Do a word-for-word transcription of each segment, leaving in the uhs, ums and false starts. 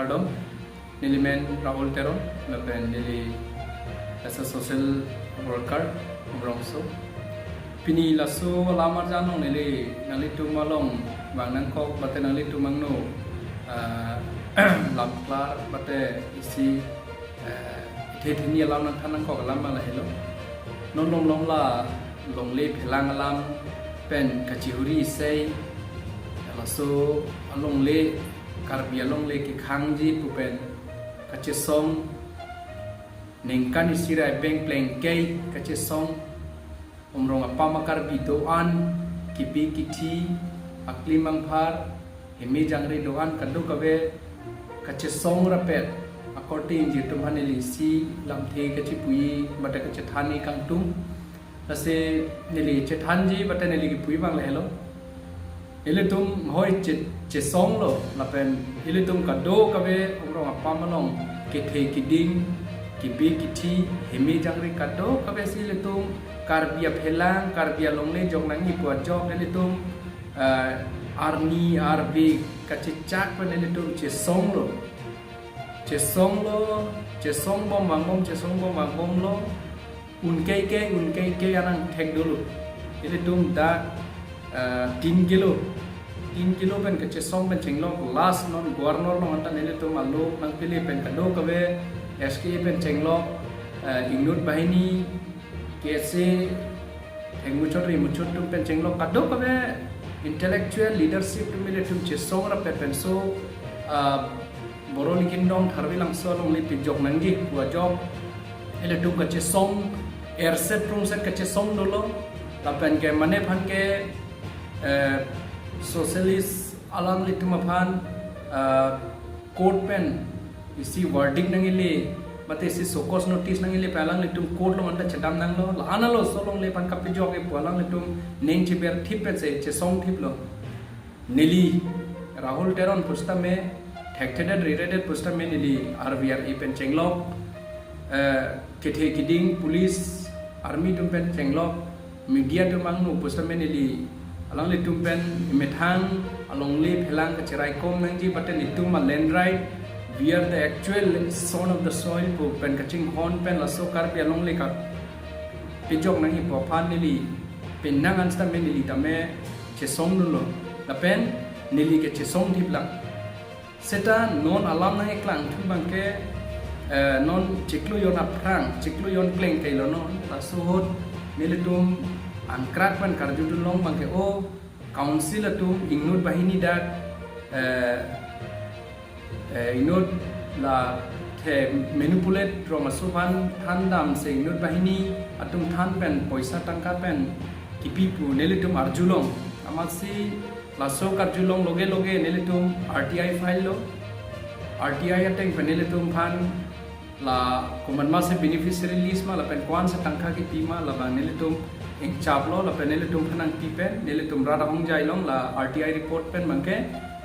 Kardom, neli men Rahul Teron, lapen neli as a social worker, Umrongso. Pini laso alam arjan along neli nanglitum along vang nangkok, bate nanglitum angno, ah, lam klar, bate isi, eh, the thini alam nangthan nangkok alam ma lahelo. Non lom lom la longle phelang alam pen kachihuri sei, laso alongle, Karbi alongle kekhangji pu pen kachesong, ningkan isi ra beng plengkei kachesong, Umrong apam a-Karbi do-an, kipi kithi, aklim angphar, heme jangre do-an kadokave kachesong rapet akorte ingjir atum aphan neli isi lamthe kachipuji, bate kachethanji kangtung. Lasi neli chethanji bate neli kipuji abang lahelo. Ilitum hoi che, chesonglo, lapen ilitum kadokave Umrong apam along kethe kiding, kipi kithi, heme jangre kadokave si ilitum Karbi aphelang, Karbi alongle jok nangji pu ajok ilitum, eh, arni arve kachechak pen ilitum chesonglo. Chesonglo, chesong bom vangbom, chesong bom vangbomlo. Unkeikei, unkeikei anang thek dolo. Ilitum dak, eh, tin kilo. Tin kilo pen kachesong pen chenglok, last non Governor along anta nelitum alo nangpili pen kadokave S K A pen chenglok, eh, Ingnut Bahini, K S A, thengmuchot rimuchot atum pen chenglok, kadokave intellectual leadership atum ilitum chesong rapet penso, ah, Boro Likindong Tharve Langso alongle pejok nangji pu ajok ilitum kachesong, erset prungset kachesong dolo. Lapen ke mane aphan ke, eh, socialist alanglitum aphan, eh, court pen isi verdict nangkele, mate isi show cause notice nangkele pen alanglitum court along anta chedam nanglo, la-an alo laso alongle aphan kapejokji pu alanglitum ning cheber thip pen si chesong thiplo. Neli Rahul Teron pusitame, thekthedet riredet pusitame neli R V R A pen chenglok, eh, kethe kiding, police, army atum pen chenglok, media atum angno pusitame neli alanglitum pen emethang alongle phelang kacheraikom nangji bate nelitum a-land right, we are the actual son of the soil pu pen kachinghon pen laso Karbi alongle kapejok nangji pu aphan neli penang an sitame neli tame chesong dunlo. Lapen neli ke chesong thiplang. Seta non alam nangkeklang thu abang ke, eh, non chiklo jon aphrang, chiklo jon plengkei lo non, laso ahut nelitum angkrak pen karjudun long abang ke, o, council atum Ingnut Bahini dak, eh, eh, Ingnut la the manipulate Rong Aso aphan thandam si Ingnut Bahini atum than pen poisa tangka pen kipi pu nelitum arjulong. Amatsi laso karjulong loge loge nelitum R T I file lo. R T I ateng pen nelitum aphan la komatma si beneficiary list ma lapen ko-an si tangka kipi ma labang nelitum ingchaplo, lapen nelitum aphan nangpi pen nelitum rat ahongjai long, la R T I report pen abang ke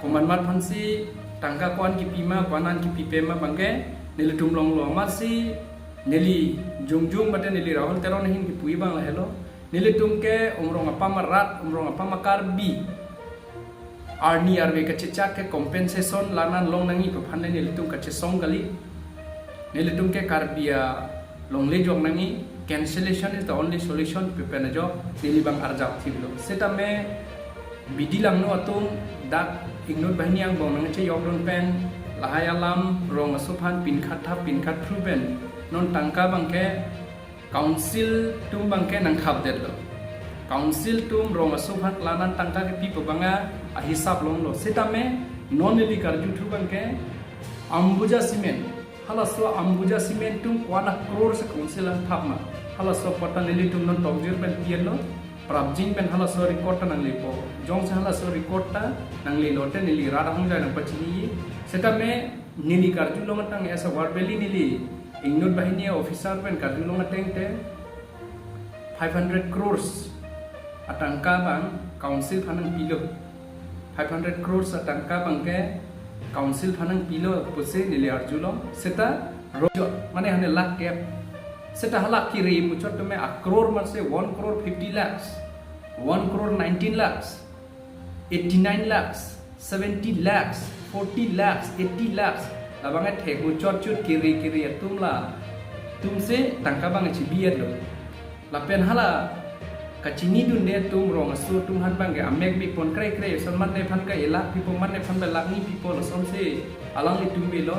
komatma aphan si tangka ko-an kipi ma, ko-an an kipi pe ma abang ke nelitum longlo. Amatsi neli jongjung mate neli Rahul Teron ahin kipuji abang lahelo. Nelitum ke Umrong apam arat, Umrong apam a-Karbi arni arve kachechak ke compensation la-an an long nangji pu aphan le nelitum kachesong kali. Nelitum ke Karbi alongle jok nangji, cancellation is the only solution pu pen ajok neli abang arjap thiplo. Sitame bidi langno atum dak Ingnut Bahini angbong nangchejokdun pen lahai alam Rong Aso aphan pinkhat thap pinkhat phru pen non tangka abang ke council atum abang ke nangthapdetlo. Council atum Rong Aso aphan la-an an tangka kipi pu abang ahisap longlo. Sitame non neli karju thu abang ke Ambuja Cement, halaso Ambuja Cement atum ko-an a-crore si council nangthap ma, halaso apot ta nelitum non tokjir pen pi-etlo. Prapjin pen halaso record ta nanglepo. Jongsi halaso record ta nangle lote neli rat ahongjai nangpachiniji. Sitame neli karjulong ateng as a verbally neli Ingnut Bahini officer pen karjulong ateng te five hundred crores atangka abang council aphan nangpilo. Five hundred crores atangka abang ke council aphan nangpilo pusi neli arjulong. Seta rojot, mane hane lakh kep. Seta halak kiri muchot tame a-crore amatsi one crore fifty lakhs, one crore nineteen lakhs, eighty-nine lakhs, seventy lakhs, forty lakhs, eighty lakhs. Labang ke thek muchot chot kiri kiri atum la tumsi tangka abang chibi-et lo. Lapen hala kachinidunde atum rong aso atum aphan abang ke amek bipon kre kre, son mane aphan ke elak pipo, mane aphan ke lakh ni pipo, lasonsi alanglitum bilo.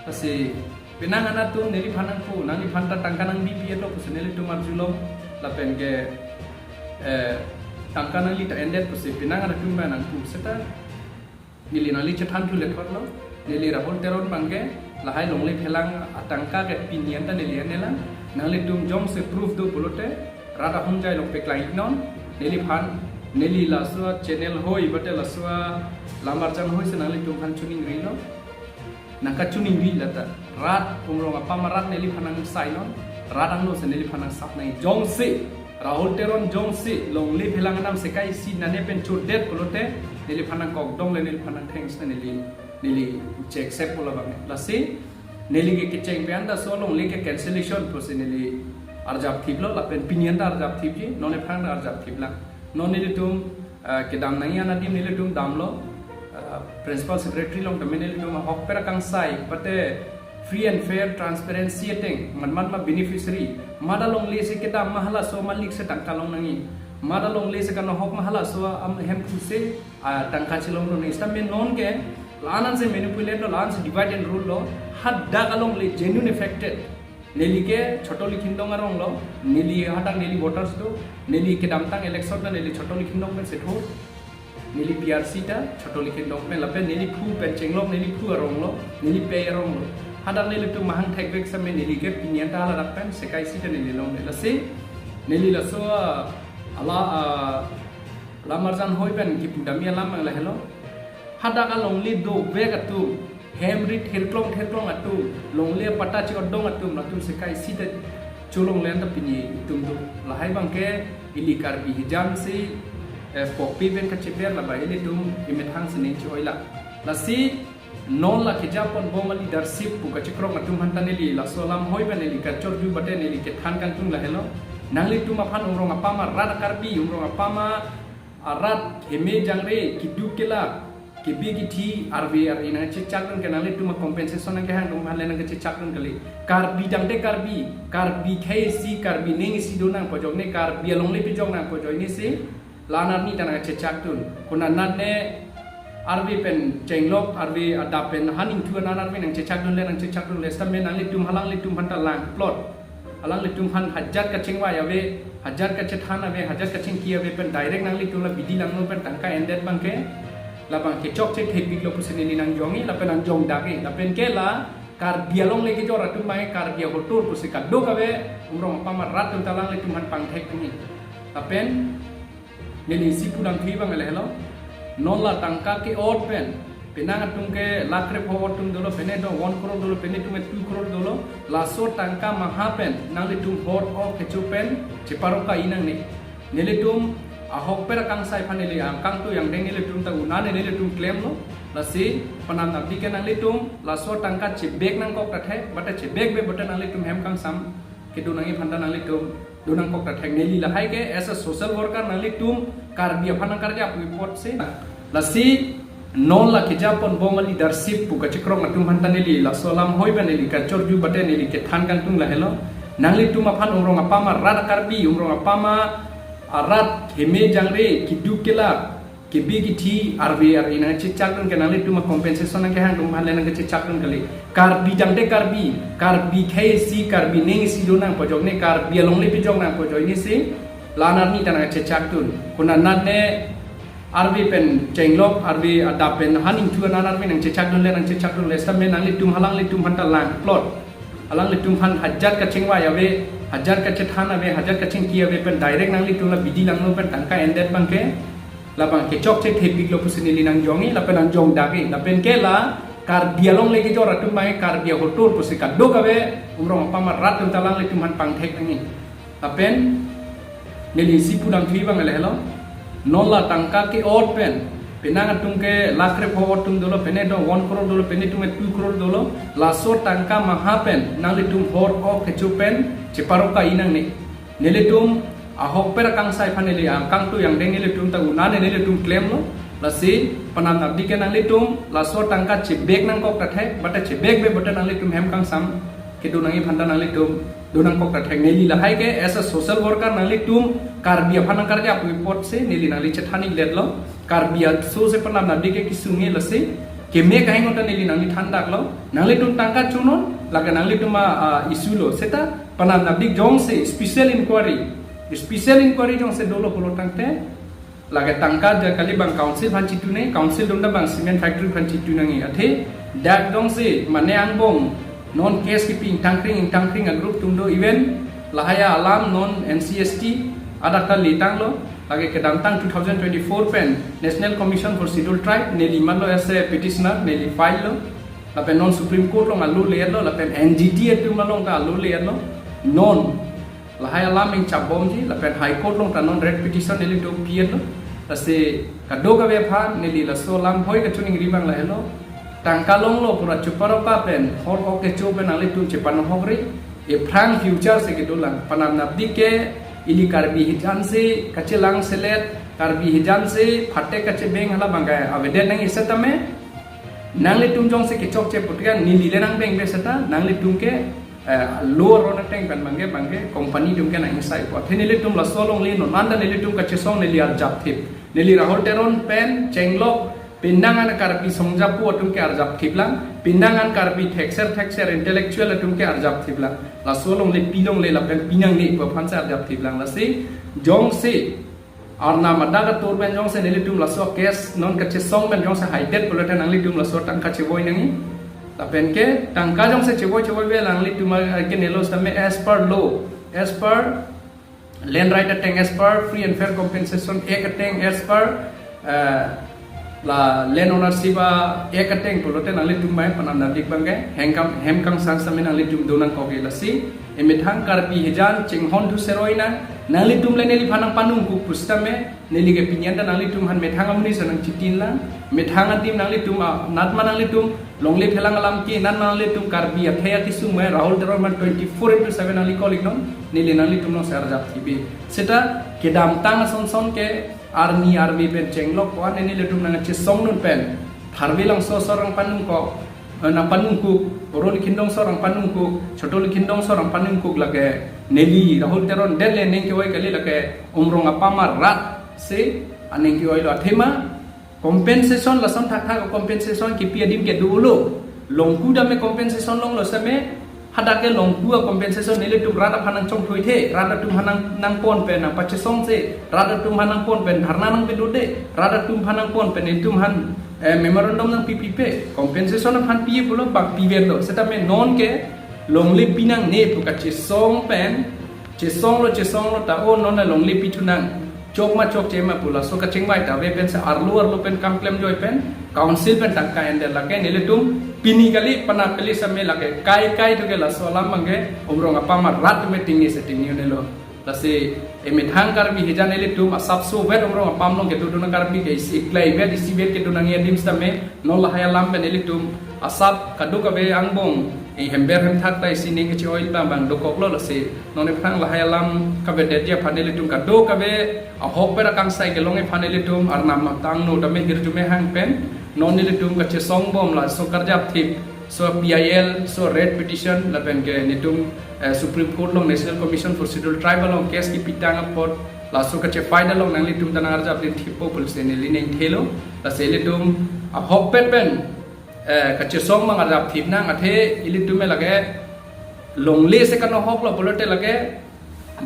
Lasi penang anatum neliphan nangpu, nangliphan ta tangka nangbibi-et lo pusi nelitum arjulong. Lapen ke, eh, tangka nangli ta endet pusi penang anatum abang nangpu seta neli nangli chethan thule thotlo. Neli Rahul Teron abang ke lahai longle phelang atangka ke pini anta neli enelang. Nanglitum jongsi proof do pulote rat ahongjai along paklang-iknon. Neliphan, neli laso channel hoi bate laso lam arjan hoi si nanglitum aphan choningrilo. Nangkachoningri lata. Rat umrong apam arat neliphan nangsainon. Rat anglosi neliphan nangsap nang, jongsi Rahul Teron jongsi longle phelang anam sekai isi nane pen chodet pulote neliphan nangkokdong le neliphan nangthanks na neli, neli check-sep pu labang. Lasi neli ke kecheng pen anta so longle ke cancellation pusi neli arjap thiplo, lapen pini anta arjap thipji, non ephang ta arjap thiplang. Non nelitum, eh, kedam nangji anadim nelitum damlo, eh, Principal Secretary along tame nelitum ahokpet akangsai, bate free and fair transparency ateng, man man ma beneficiary, mada longle si kedam ma halaso malik si tangka long nangji, mada longle si kanohok ma halaso ahem thu si, ah, tangka chelong nangji. Sitame non ke la-an ansi manipulate lo, la-an si divide and rule lo, hadak alongle genuine affected. Neli ke Chotolikhindong arong lo, neli hadak neli voters do, neli kedamtang election ta neli Chotolikhindong pen si tho. Neli P R C ta Chotolikhindong pen, lapen neli phu pen Chenglok, neli phu arong lo, neli pei arong lo. Hadak nelitum mahang thekvek sitame neli ke pini anta haladak pen sekai isi ta neli longle. Lasi neli laso, ah, ala, ah, lam arjan hoi pen kipu damji alam abang lahelo. Hadak alongle dovek atum, hem rit thirklong thirklong atum, longle apatta che-odong atum, latum sekai isi ta cholongle anta pini itum do. Lahai abang ke ili Karbi hijam si, eh, popi pen kacheber, laba ilitum imethang sining che-oi la. Lasi non la kejapon bom a-leadership pu kachekrong atum aphan ta neli laso lam hoi pen neli kachorju bate neli kethan kangtung lahelo. Nanglitum aphan umrong apam arat Karbi, umrong apam arat heme jangre, keduk kelak, kebi kethi, arve ar-e nangchechakdun ke nanglitum a-compensation nangkehang atum aphan le nangkechechakdun kali. Karbi tangte Karbi, Karbi khei isi, Karbi ning isi do nangpo ajoine, Karbi alongle pejok nangpo ajoine si la-an arni ta nangchechakdun. Konat nat ne arve pen Chenglok, arve adap pen han ingthu anan arve nangchechakdun le, nangchechakdun le, sitame nanglitum, alanglitum aphan ta langplot. Alanglitum aphan hajat kachingvai ave, hajat kachethan ave, hajat kachingki ave pen direct nanglitum la bidi langno pen tangka endet abang ke, labang ke chokche thepiklo pusi neli nangjongji, lapen nangjongdakji, lapen ke la Karbi alongle kejor atum abang ke Karbi ahotur pusi kadokave umrong apam arat atum ta alanglitum aphan pangthek nangji. Lapen neli isi pu dam thek abang lahelo. Non la tangka ke-ot pen, penang atum ke lakh krepho atum dolo, pine do one crore dolo, pine atum ke two crore dolo, laso tangka maha pen nanglitum hor ok kecho pen cheparok-i nangne. Nelitum ahokpet akangsai aphan neli angkang tu yang deng nelitum ta unane nelitum klemlo. Lasi penang abdi ke nanglitum laso tangka chebek nangkok ta thek, bate chebekbe bate nanglitum hem kangsam kedo nangji aphan ta nanglitum do nangkok ta thek. Neli lahai ke as a social worker nanglitum Karbi aphan nangkarjap apotsi. Lasi non la kejapon bom a-leadership pu kachekrong atum aphan ta neli laso lam hoi pen neli kachorju bate neli kethan kangtung lahelo. Nanglitum aphan umrong apam arat Karbi, umrong apam arat heme jangre, keduk kelak, kebi kethi, arve ar-e nangchechakdun ke nanglitum a-compensation nangkehang atum aphan le nangkechechakdun kali. Karbi tangte Karbi, Karbi khei isi, Karbi ning isi do nangpo ajoine, Karbi alongle pejok nangpo ajoine si la-an arni ta nangchechakdun. Konat nat ne arve pen Chenglok, arve adap pen han ingthu anan arve nangchechakdun le, nangchechakdun le, sitame nanglitum, alanglitum aphan ta langplot. Alanglitum aphan hajat kachingvai ave, hajat kachethan ave, hajat kachingki ave pen direct nanglitum la bidi langno pen tangka endet abang ke, labang ke chokche thepiklo pusi neli nangjongji, lapen nangjongdakji, lapen ke la Karbi alongle kejor atum abang ke Karbi ahotur pusi kadokave umrong apam arat atum ta alanglitum aphan pangthek nangji. Lapen neli isi pu dam thek abang lahelo. Non la tangka ke-ot pen, penang atum ke lakh krepho atum dolo, pine do one crore dolo, pine atum ke two crore dolo, laso tangka maha pen nanglitum hor ok kecho pen cheparok-i nangne. Nelitum ahokpet akangsai aphan neli angkang tu yang deng nelitum ta unane nelitum klemlo. Lasi penap napdik ke nanglitum laso tangka chebek nangkok ta thek, bate chebek be bate nanglitum hem kangsam kedo nangji aphan ta nanglitum do nangkok ta thek. Neli lahai ke as a social worker nanglitum Karbi aphan nangkarjap apotsi neli nangli chethan-ikletlo. Karbi aso si penap napdik ke kesung-e, lasi keme kahingno ta neli nangli thandaklo. Nanglitum tangka chonon, lake nanglitum a, a, issue lo. Seta penap napdik jongsi special inquiry, special inquiry jongsi dolo pulo tangte, lake tangka ja kali bang council aphan chitu nangji, council dun ta bang cement factory aphan chitu nangji. Athe dak jongsi mane angbong non case kepi ingtangkring ingtangkring a group atum do, even lahai alam non N C S T adak ta letanglo. Lake kedamtang two thousand twenty-four pen National Commission for Scheduled Tribe neli matlo as a petitioner, neli file lo. Lapen non Supreme Court along alo le-etlo, lapen N G T atum along ta alo le-etlo. Non lahai alam ingchapbomji, lapen High Court along ta non writ petition nelitum pi-etlo. Lasi kadokave aphan neli laso alam hoi kachiningri abang lahelo. Tangka longlo pura chuparopa pen hor ok kecho pen nanglitum chepanohok ri. Ephrang future si kedolang. Penap napdik ke ili Karbi hijan si kachelang selet, Karbi hijan si phatek kachebeng hala abang ke avedet nangji setame. Nanglitum jongsi kechokche putri an neli le nangbeng be seta nanglitum ke, eh, lo aron ateng pen abang ke, abang ke company atum ke nang-ingsai po. Athe nelitum laso alongle non anta nelitum kachesong neli arjapthip. Neli Rahul Teron pen chenglok penang an Karbi songjapo atum ke arjapthiplang, penang an Karbi thekser thekser intellectual atum ke arjapthiplang. Laso alongle pilongle lapen pinangne pu aphan si arjapthiplang. Lasi jongsi arnam adak atur pen jongsi nelitum laso case non kachesong pen jongsi haidet pulote nanglitum laso tangka chevoi nangji. Lapen ke tangka jongsi chevoi chevoi be nanglitum a, a, ke nelo setame as per law, as per Land Right ateng, as per Free and Fair Compensation Act ateng, as per, eh, la Land Ownership a Act ateng pulote nanglitum abang penap napdik abang ke hem kam, hem kangsam setame nanglitum do nangkok-e. Lasi emethang Karbi hijan chinghon thu seroi nang, nanglitum le neliphan nangpanungkuk pu setame neli ke pini an ta nanglitum aphan methang amonit si nangchitinlang, methang adim nanglitum a, natma nanglitum longle phelang alam ke, natma nanglitum Karbi akhei akesung mai Rahul Teron aphan twenty-four into seven nangli call-iknon, neli nanglitum along si arjapthip-e. Seta kedamtang asonson ke arni arve pen chenglok ko-an nelitum nangchesongdun pen Tharve Langso aso nangpanungkok, eh, nangpanungkuk, Boro Likhindong aso nangpanungkuk, Choto Likhindong aso nangpanungkuk, lake neli Rahul Teron det le aning kevoi kali, lake Umrong Apam arat si aning kevoilo. Athema compensation lason thakthak compensation kipi adim ke dolo. Longku dam me compensation longlo setame, hadak ke longku a compensation nelitum rat aphan nangchongthoithe, rat atum aphan nang, nangpon pen nangpachesongse, rat atum aphan nangpon pen dharna nangpedode, rat atum aphan nangpon pen itum aphan, eh, memorandum nangpipipe, compensation aphan pi pulo bak piverlo. Setame non ke longle pinangne pu kachesong pen, chesonglo chesonglo ta o non longle pithu nang, chok ma chokche ma pu laso kachingvai ta ave pen si arlo arlo pen kam klemjoi pen council pen tangka en-det, lake nelitum pini kali penap kali setame lake kai kai thu ke laso alam abang ke Umrong Apam arat me tingni si tingni un-elo. Lasi emethang Karbi hijan nelitum asapso vet Umrong Apam along kedo dun a Karbi ke isi iklai vet isi vet kedo nangji adim setame non lahai alam pen nelitum asap kadokave angbong, e, hember hemthak ta isi ning keche-oi abang abang dokoklo. Lasi non ephrang lahai alam kavedetji aphan nelitum kadokave ahokpet akangsai kelongji aphan nelitum arnam atangno tame hirjume hang pen non nelitum kachesongbom laso karjapthip, so P I L, so writ petition lapen ke nelitum, eh, Supreme Court along National Commission for Scheduled Tribe along case kepitang apot laso kache-file along nanglitum ta nangarjapdinthippo pusi neli ningthelo. Lasi ilitum ahokpet pen, eh, kachesong abang arjapthip nang. Athe ilitum me lake longle si kanohoklo pulote lake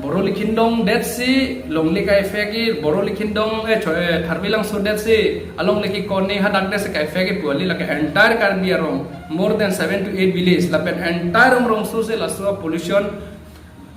Boro Likhindong det si longle ka-effect-i, Boro Likhindong, eh, cho-, eh, Tharve Langso det si alongle ke kone hadak det si ka-effect-i pu kali, lake entire Karbi arong more than seven to eight village lapen entire Umrongso si laso pollution,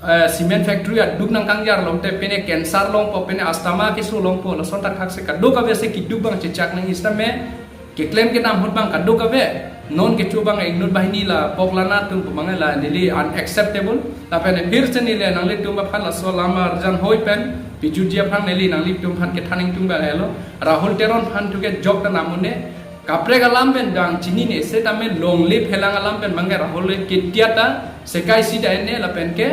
eh, cement factory aduk nangkangjar longte pine cancer longpo, pine asthma keso longpo, lason thakthak si kadokave si keduk abang chechak nangji setame keklem kedam ahut abang kadokave, non kecho abang inut banghini la pok la nat atum pu abang la neli unacceptable. Lapen aphi si neli nanglitum aphan laso alam arjan hoi pen pijutji aphrang neli nanglitum aphan kethan ingtung abang elo. Rahul Teron aphan thu ke jok ta nam un-e, kaprek alam pen dang chinine setame longle phelang alam pen abang ke Rahul le ketia ta sekai si da en-e lapen ke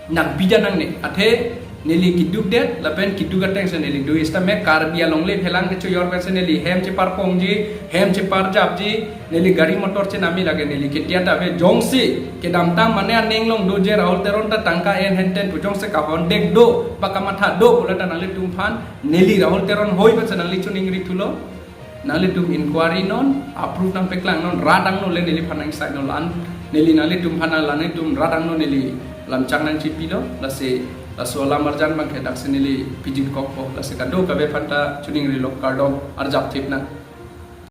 nangpida nangne. Athe Neli keduk det, lapen keduk ateng si neli do. Sitame Karbi alongle phelang kecho yor pensi neli hem cheparpongji, hem cheparjapji, neli gari motor chenam-i lake neli kedia ta ave. Jongsi kedamtang mane aning along doji Rahul Teron ta tangka en henten pu jongsi kahondek do, pakamatha do pulata nanglitum aphan, neli Rahul Teron hoi pensi nangli choningri thulo. Nanglitum inquiry non, approve nangpeklang non, rat angno le neliphan nang-sign non la-an, neli nanglitum aphan nang, nanglitum rat angno neli lamchak nangchipilo, lasi laso alam arjan abangke daksi neli pijin kokpo, lasi kadokave aphanta choningrilo, kardom, arjap thip nang.